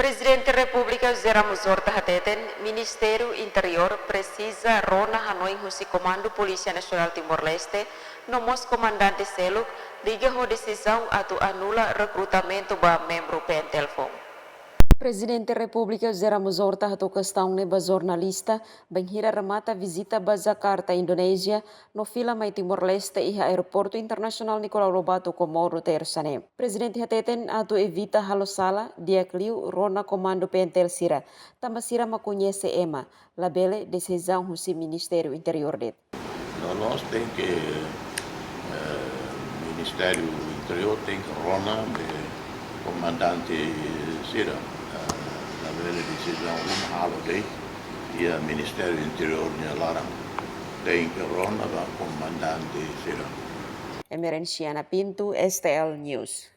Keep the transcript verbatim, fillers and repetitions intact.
Prezidente Repúblika José Ramos Horta hateten, Ministériu Interiór presiza rona hanoin husi Komandu Polísia Nasionál Timor-Leste, no mós komandante seluk, liga ho desizaun atu anula rekrutamentu ba membru P N T L foun. Prezidente Repúblika José Ramos Horta hato'o kestaun ne'e ba jornalista, bainhira remata vizita ba Jakarta, Indonézia, no fila mai Timor-Leste iha Aeroportu Internasionál Nicolau Lobato Comoro, tersa ne'e. Prezidente hateten atu evita halo sala, di'ak liu rona komandu P N T L sira, tanba sira mak koñese ema, labele desizaun husi Ministériu Interiór de'it. Loloos tenke, eh, Ministériu Interiór tenke rona be komandante sira, eh, labele desizaun ruma halo de'it iha Ministériu Interiór nia laran. Tenke rona ba komandante sira. Emerenciana Pinto, S T L News.